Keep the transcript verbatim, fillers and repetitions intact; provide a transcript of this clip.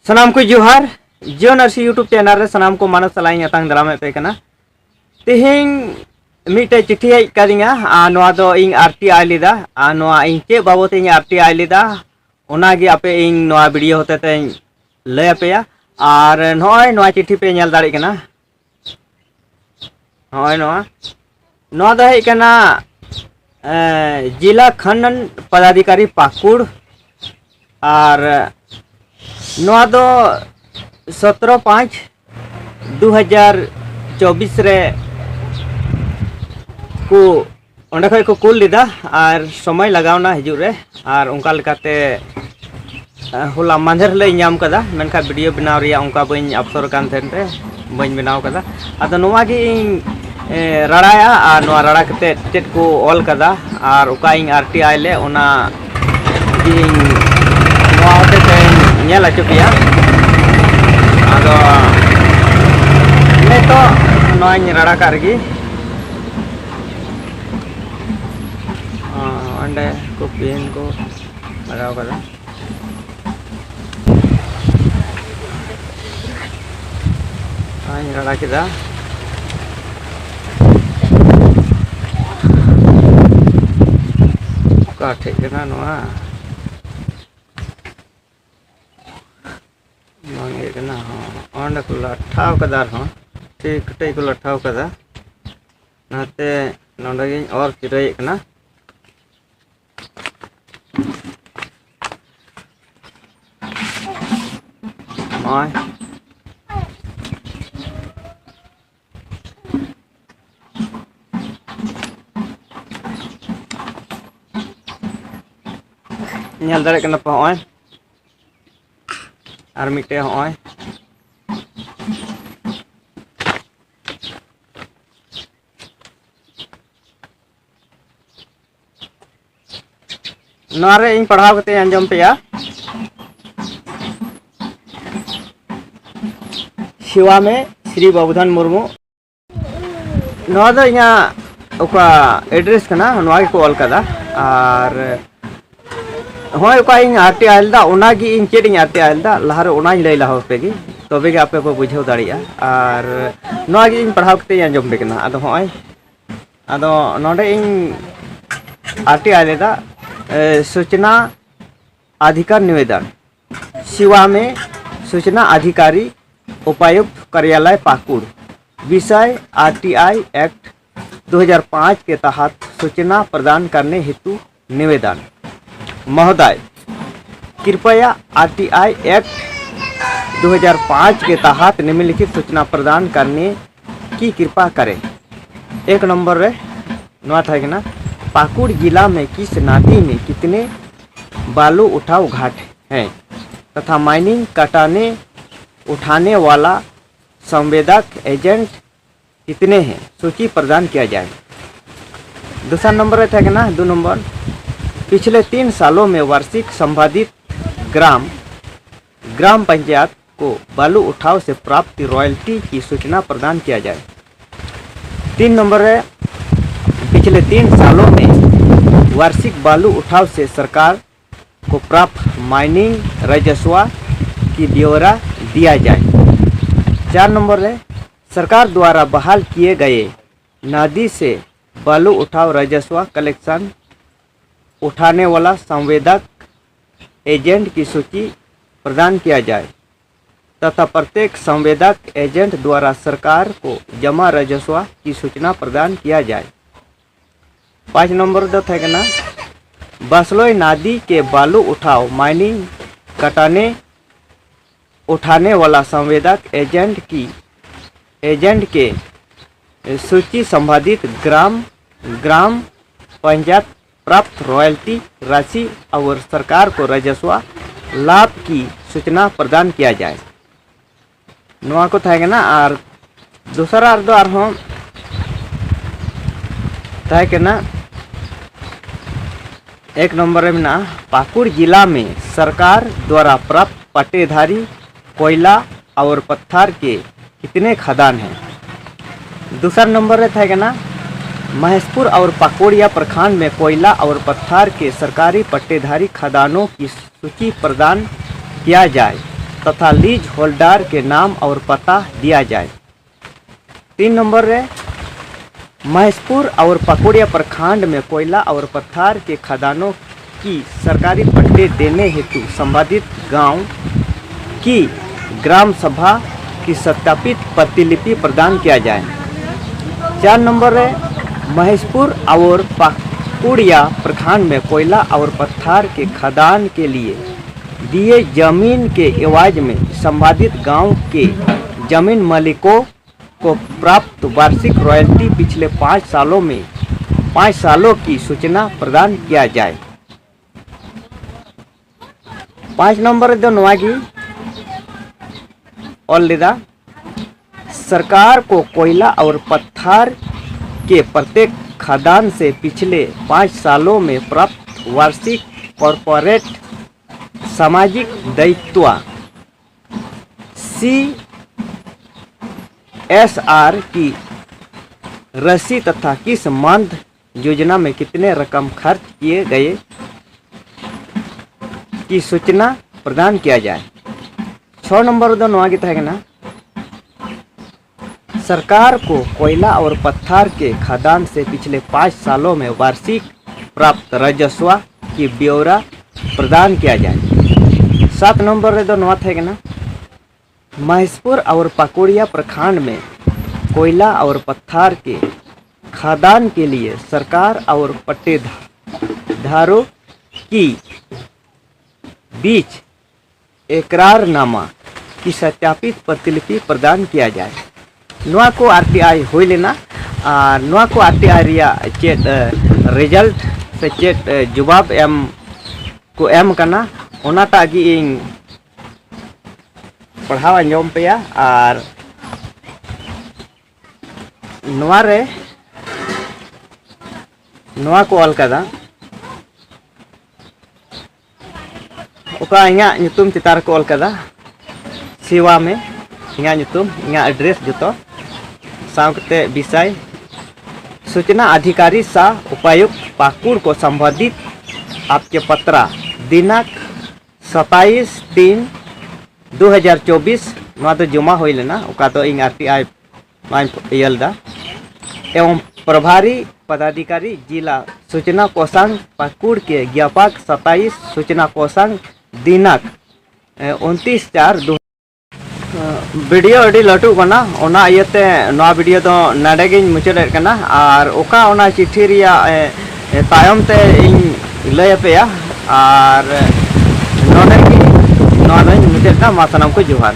ᱥᱟᱱᱟᱢ ᱠᱚ ᱡᱚᱦᱟᱨ᱾ ᱡᱤᱭᱚᱱ ᱟᱹᱨᱥᱤ YouTube ᱪᱮᱱᱮᱞ ᱨᱮ ᱥᱟᱱᱟᱢ ᱠᱚ ᱢᱟᱱᱚᱛ ᱥᱟᱞᱟᱜ ᱤᱧ ᱟᱛᱟᱝ ᱫᱟᱨᱟᱢᱮᱫ ᱯᱮ ᱠᱟᱱᱟ᱾ ᱛᱮᱦᱮᱧ ᱢᱤᱫᱴᱮᱡ ᱪᱤᱴᱷᱤ ᱦᱮᱡ ᱠᱟᱫᱤᱧᱟ, ᱟᱨ ᱱᱚᱣᱟ ᱫᱚ ᱤᱧ ᱟᱨ ᱴᱤ ᱟᱭ ᱞᱮᱫᱟ, ᱟᱨ ᱱᱚᱣᱟ ᱤᱧ ᱪᱮᱫ ᱵᱟᱵᱚᱛ ᱤᱧ ᱟᱨ ᱴᱤ ᱟᱭ ᱞᱮᱫᱟ, ᱚᱱᱟᱜᱮ ᱟᱯᱮ ᱤᱧ ᱱᱚᱣᱟ ᱵᱷᱤᱰᱤᱭᱳ ᱦᱚᱛᱮ ᱛᱮᱧ ᱞᱟᱹᱭ ᱟᱯᱮᱭᱟ᱾ ᱟᱨ ᱱᱚᱜᱼᱚᱭ ᱱᱚᱣᱟ ᱪᱤᱴᱷᱤ ᱯᱮ ᱧᱮᱞ ᱫᱟᱲᱮᱭᱟᱜ ᱠᱟᱱᱟ, ᱱᱚᱜᱼᱚᱭ ᱱᱚᱣᱟ, ᱱᱚᱣᱟ ᱫᱚ ᱦᱮᱡ ᱠᱟᱱᱟ, ᱮᱸ, ᱡᱤᱞᱟ ᱠᱷᱟᱱᱰ ᱯᱚᱫᱟᱫᱷᱤᱠᱟᱨᱤ ᱯᱟᱹᱠᱩᱲ, ᱟᱨ ᱱᱚᱣᱟ ᱫᱚ ᱥᱚᱛᱨᱚ ᱯᱟᱸᱪ ᱫᱩ ᱦᱟᱡᱟᱨ ᱪᱚᱵᱵᱤᱥ ᱨᱮ ᱠᱚ, ᱚᱸᱰᱮ ᱠᱷᱚᱡ ᱠᱚ ᱠᱩᱞ ᱞᱮᱫᱟ, ᱟᱨ ᱥᱚᱢᱚᱭ ᱞᱟᱜᱟᱣᱱᱟ ᱦᱤᱡᱩᱜ ᱨᱮ, ᱟᱨ ᱚᱱᱠᱟ ᱞᱮᱠᱟᱛᱮ ᱦᱚᱞᱟ ᱢᱟᱫᱷᱮᱨ ᱦᱤᱞᱳᱜ ᱤᱧ ᱧᱟᱢ ᱠᱟᱫᱟ, ᱢᱮᱱᱠᱷᱟᱱ ᱵᱷᱤᱰᱤᱭᱳ ᱵᱮᱱᱟᱣ ᱨᱮᱭᱟᱜ ᱚᱱᱠᱟ ᱵᱟᱹᱧ ᱚᱯᱥᱚᱨ ᱠᱟᱱ ᱛᱟᱦᱮᱱ ᱛᱮ ᱵᱟᱹᱧ ᱵᱮᱱᱟᱣ ᱠᱟᱫᱟ᱾ ᱟᱫᱚ ᱱᱚᱣᱟ ᱜᱮ ᱤᱧ, ᱮ, ᱨᱟᱲᱟᱭᱟ, ᱟᱨ ᱱᱚᱣᱟ ᱨᱟᱲᱟ ᱠᱟᱛᱮᱫ ᱪᱮᱫ ᱠᱚ ᱚᱞ ᱠᱟᱫᱟ ᱟᱨ ᱚᱠᱟ ᱤᱧ ᱟᱨ ᱴᱤ ᱟᱭ ᱞᱮ, ᱚᱱᱟ ᱜᱮ ᱤᱧ ᱱᱚᱣᱟ ᱦᱚᱛᱮ ᱛᱮᱧ ᱧᱮᱞ ᱦᱚᱪᱚ ᱯᱮᱭᱟ᱾ ᱟᱫᱚ ᱱᱤᱛᱚᱜ ᱱᱚᱣᱟᱧ ᱨᱟᱲᱟ ᱠᱟᱜ ᱨᱮᱜᱮ᱾ ᱚ, ᱚᱸᱰᱮ ᱠᱚ ᱯᱮᱱ ᱠᱚ ᱞᱟᱜᱟᱣ ᱠᱟᱫᱟ᱾ ᱟᱨᱤᱧ ᱨᱟᱲᱟ ᱠᱮᱫᱟ᱾ ᱚᱠᱟ ᱴᱷᱮᱡ ᱠᱟᱱᱟ ᱱᱚᱣᱟ? ᱵᱟᱝ ᱤᱭᱟᱹᱜ ᱠᱟᱱᱟ᱾ ᱦᱚᱸ, ᱚᱸᱰᱮ ᱠᱚ ᱞᱟᱴᱷᱟᱣ ᱠᱟᱫᱟ ᱟᱨᱦᱚᱸ᱾ ᱴᱷᱤᱠ ᱠᱟᱹᱴᱤᱡ ᱠᱚ ᱞᱟᱴᱷᱟᱣ ᱠᱟᱫᱟ᱾ ᱚᱱᱟᱛᱮ ᱱᱚᱰᱮ ᱜᱤᱧ ᱚᱨ ᱪᱤᱨᱟᱹᱭᱮᱫ ᱠᱟᱱᱟ᱾ ᱱᱚᱜᱼᱚᱭ᱾ ᱧᱮᱞ ᱫᱟᱲᱮᱭᱟᱜ ᱠᱟᱱᱟ ᱯᱮ, ᱦᱚᱸᱜᱼᱚᱭ᱾ ᱟᱨ ᱢᱤᱫᱴᱮᱡ ᱦᱚᱸᱜᱼᱚᱭ᱾ ᱱᱚᱣᱟ ᱨᱮ ᱤᱧ ᱯᱟᱲᱦᱟᱣ ᱠᱟᱛᱮ ᱟᱸᱡᱚᱢ ᱯᱮᱭᱟ᱾ ᱥᱮᱣᱟ ᱢᱮ ᱥᱨᱤ ᱵᱟᱵᱩᱫᱷᱚᱱ ᱢᱩᱨᱢᱩ᱾ ᱱᱚᱣᱟ ᱫᱚ ᱤᱧᱟᱹᱜ ᱚᱠᱟ ᱮᱰᱨᱮᱥ ᱠᱟᱱᱟ, ᱱᱚᱣᱟ ᱜᱮᱠᱚ ᱚᱞ ᱠᱟᱫᱟ᱾ ᱟᱨ ᱦᱳᱭ, ᱚᱠᱟ ᱤᱧ ᱟᱨ ᱴᱤ ᱟᱭ ᱞᱮᱫᱟ, ᱚᱱᱟᱜᱮ ᱤᱧ ᱪᱮᱫ ᱤᱧ ᱟᱨ ᱴᱤ ᱟᱭ ᱞᱮᱫᱟ, ᱞᱟᱦᱟᱨᱮ ᱚᱱᱟᱧ ᱞᱟᱹᱭ ᱞᱟᱦᱟ ᱟᱯᱮ ᱜᱮ, ᱛᱚᱵᱮ ᱜᱮ ᱟᱯᱮ ᱯᱮ ᱵᱩᱡᱷᱟᱹᱣ ᱫᱟᱲᱮᱭᱟᱜᱼᱟ᱾ ᱟᱨ ᱱᱚᱣᱟ ᱜᱮ ᱤᱧ ᱯᱟᱲᱦᱟᱣ ᱠᱟᱛᱮ ᱤᱧ ᱟᱸᱡᱚᱢ ᱟᱯᱮ ᱠᱟᱱᱟ᱾ ᱟᱫᱚ ᱦᱚᱸᱜᱼᱚᱭ, ᱟᱫᱚ ᱱᱚᱰᱮ ᱤᱧ ᱟᱨ ᱴᱤ ᱟᱭ ᱞᱮᱫᱟ, ᱮ, ᱥᱩᱪᱱᱟ ᱟᱫᱷᱤᱠᱟᱨ ᱱᱤᱵᱮᱫᱚᱱ, ᱥᱤᱣᱟ ᱢᱮ ᱥᱩᱪᱱᱟ ᱟᱫᱷᱤᱠᱟᱨᱤ ᱩᱯᱟᱭᱩᱠᱛ ᱠᱟᱨᱭᱟᱞᱚᱭ ᱯᱟᱠᱩᱲ, विषय आरटीआई एक्ट दो हज़ार पाँच के तहत सूचना प्रदान करने हेतु निवेदन। महोदय, कृपया आरटीआई एक्ट दो हज़ार पाँच के तहत निम्नलिखित सूचना प्रदान करने की कृपा करें। एक नंबर ᱨᱮ ᱱᱚᱣᱟ ᱛᱟᱦᱮᱸ ᱠᱟᱱᱟ, पाकुड़ जिला में किस नदी में कितने बालू उठाव घाट हैं तथा माइनिंग कटाने उठाने वाला संवेदक एजेंट कितने हैं, सूची प्रदान किया जाए। ᱫᱚᱥᱟᱨ ᱱᱚᱢᱵᱚᱨ ᱨᱮ ᱛᱟᱦᱮᱸ ᱠᱟᱱᱟ, ᱫᱩ ᱱᱚᱢᱵᱚᱨ, पिछले तीन सालों में वार्षिक संपादित ग्राम ग्राम पंचायत को बालू उठाव से प्राप्त रॉयल्टी की सूचना प्रदान किया जाए। तीन नंबर है, पिछले तीन सालों में वार्षिक बालू उठाव से सरकार को प्राप्त माइनिंग राजस्व की ब्यौरा दिया जाए। चार नंबर है, सरकार द्वारा बहाल किए गए नदी से बालू उठाव राजस्व कलेक्शन उठाने वाला संवेदक एजेंट की सूची प्रदान किया जाए तथा प्रत्येक संवेदक एजेंट द्वारा सरकार को जमा राजस्व की सूचना प्रदान किया जाए। पाँच नंबर ᱫᱚ ᱛᱟᱦᱮᱸ ᱠᱟᱱᱟ, बासलोई नदी के बालू उठाव माइनिंग कटाने उठाने वाला संवेदक एजेंट की एजेंट के सूची संबंधित ग्राम ग्राम पंचायत प्राप्त रॉयल्टी राशि और सरकार को राजस्व लाभ की सूचना प्रदान किया जाए। ᱱᱚᱣᱟ ᱠᱚ ᱛᱟᱦᱮᱸ ᱠᱟᱱᱟ᱾ ᱟᱨ ᱫᱚᱥᱟᱨᱟᱜ ᱨᱮᱫᱚ ᱟᱨᱦᱚᱸ ᱛᱟᱦᱮᱸ ᱠᱟᱱᱟ, ᱮᱠ ᱱᱚᱢᱵᱚᱨ ᱨᱮ ᱢᱮᱱᱟᱜᱼᱟ, पाकुड़ जिला में सरकार द्वारा प्राप्त पट्टेधारी कोयला और पत्थर के कितने खदान हैं? ᱫᱚᱥᱟᱨ ᱱᱚᱢᱵᱚᱨ ᱨᱮ ᱛᱟᱦᱮᱸ ᱠᱟᱱᱟ, महेशपुर और पकोड़िया प्रखंड में कोयला और पत्थर के सरकारी पट्टेधारी खदानों की सूची प्रदान किया जाए तथा लीज होल्डर के नाम और पता दिया जाए। तीन नंबर रे, महेशपुर और पकोड़िया प्रखंड में कोयला और पत्थर के खदानों की सरकारी पट्टे देने हेतु संबंधित गांव की ग्राम सभा की सत्यापित प्रतिलिपि प्रदान किया जाए। चार नंबर रे, महेशपुर और पकोड़िया प्रखंड में कोयला और पत्थर के खदान के लिए दिए जमीन के एवज में संबंधित गांव के जमीन मालिकों को प्राप्त वार्षिक रॉयल्टी पिछले पाँच सालों में, पाँच सालों की सूचना प्रदान किया जाए। पाँच नंबर ᱫᱚ ᱱᱚᱣᱟ ᱜᱮ ᱚᱞ ᱞᱮᱫᱟ, सरकार को कोयला और पत्थर के प्रत्येक खदान से पिछले पाँच सालों में प्राप्त वार्षिक कॉरपोरेट सामाजिक दायित्व, सी एस आर की राशि तथा किस मंद योजना में कितने रकम खर्च किए गए की सूचना प्रदान किया जाए। छः नंबर ᱫᱚ ᱱᱚᱣᱟ ᱜᱮ ᱛᱟᱦᱮᱸ ᱠᱟᱱᱟ, सरकार को कोयला और पत्थर के खदान से पिछले पाँच सालों में वार्षिक प्राप्त राजस्व की ब्यौरा प्रदान किया जाए। सात नंबर ᱨᱮᱫᱚ ᱱᱚᱣᱟ ᱛᱟᱦᱮᱸ ᱠᱟᱱᱟ, महेशपुर और पकोड़िया प्रखंड में कोयला और पत्थर के खदान के लिए सरकार और पट्टेधारों की बीच एकरारनामा की सत्यापित प्रतिलिपि प्रदान किया जाए। ᱱᱚᱣᱟ ᱠᱚ ᱟᱨ ᱴᱤ ᱟᱭ ᱦᱩᱭ ᱞᱮᱱᱟ᱾ ᱟᱨ ᱱᱚᱣᱟ ᱠᱚ ᱟᱨ ᱴᱤ ᱟᱭ ᱨᱮᱭᱟᱜ ᱪᱮᱫ ᱨᱮᱡᱟᱞᱴ ᱥᱮ ᱪᱮᱫ ᱡᱚᱵᱟᱵ ᱮᱢ ᱠᱚ ᱮᱢ ᱠᱟᱱᱟ, ᱚᱱᱟᱴᱟᱜ ᱜᱮ ᱤᱧ ᱯᱟᱲᱦᱟᱣ ᱟᱸᱡᱚᱢ ᱯᱮᱭᱟ᱾ ᱟᱨ ᱱᱚᱣᱟ ᱨᱮ ᱱᱚᱣᱟ ᱠᱚ ᱚᱞ ᱠᱟᱫᱟ, ᱚᱠᱟ ᱤᱧᱟᱹᱜ ᱧᱩᱛᱩᱢ ᱪᱮᱛᱟᱱ ᱨᱮᱠᱚ ᱚᱞ ᱠᱟᱫᱟ, ᱥᱮᱣᱟ ᱢᱮ, ᱤᱧᱟᱹᱜ ᱧᱩᱛᱩᱢ, ᱤᱧᱟᱹᱜ ᱮᱰᱨᱮᱥ ᱡᱚᱛᱚ, ᱥᱟᱶ ᱠᱟᱛᱮ ᱵᱤᱥᱟᱭ, सूचना अधिकारी सह उपायुक्त पाकुड़ को संबोधित आपके पत्रा दिनांक सत्ताईस तीन दो हज़ार चौबीस, ᱱᱚᱣᱟ ᱫᱚ ᱡᱚᱢᱟ ᱦᱩᱭ ᱞᱮᱱᱟ, ᱚᱠᱟ ᱫᱚ ᱤᱧ ᱟᱨ ᱴᱤ ᱟᱭ ᱱᱚᱣᱟᱧ ᱤᱭᱟᱹ ᱞᱮᱫᱟ, ᱮᱵᱚᱝ ᱯᱨᱚᱵᱷᱟᱨᱤ ᱯᱚᱫᱟᱫᱷᱤᱠᱟᱨᱤ ᱡᱤᱞᱟ ᱥᱩᱪᱱᱟ ᱠᱳᱥᱟᱝ ᱯᱟᱹᱠᱩᱲ ᱠᱮ ᱜᱭᱟᱯᱟᱠ ᱥᱟᱛᱟᱭᱤᱥ ᱥᱩᱪᱱᱟ ᱠᱳᱥᱟᱝ ᱫᱤᱱᱟᱠ ᱩᱱᱛᱤᱥ ᱪᱟᱨ ᱫᱩ᱾ ᱵᱷᱤᱰᱤᱭᱳ ᱟᱹᱰᱤ ᱞᱟᱹᱴᱩᱜ ᱠᱟᱱᱟ, ᱚᱱᱟ ᱤᱭᱟᱹᱛᱮ ᱱᱚᱣᱟ ᱵᱷᱤᱰᱤᱭᱳ ᱫᱚ ᱱᱚᱰᱮ ᱜᱤᱧ ᱢᱩᱪᱟᱹᱫᱮᱫ ᱠᱟᱱᱟ᱾ ᱟᱨ ᱚᱠᱟ ᱚᱱᱟ ᱪᱤᱴᱷᱤ ᱨᱮᱭᱟᱜ ᱮ, ᱮ, ᱛᱟᱭᱚᱢ ᱛᱮ ᱤᱧ ᱞᱟᱹᱭ ᱟᱯᱮᱭᱟ᱾ ᱟᱨ ᱱᱚᱰᱮ ᱜᱮ ᱱᱚᱣᱟ ᱫᱚᱧ ᱢᱩᱪᱟᱹᱫ ᱮᱫᱟ᱾ ᱢᱟ ᱥᱟᱱᱟᱢ ᱠᱚ ᱡᱚᱦᱟᱨ᱾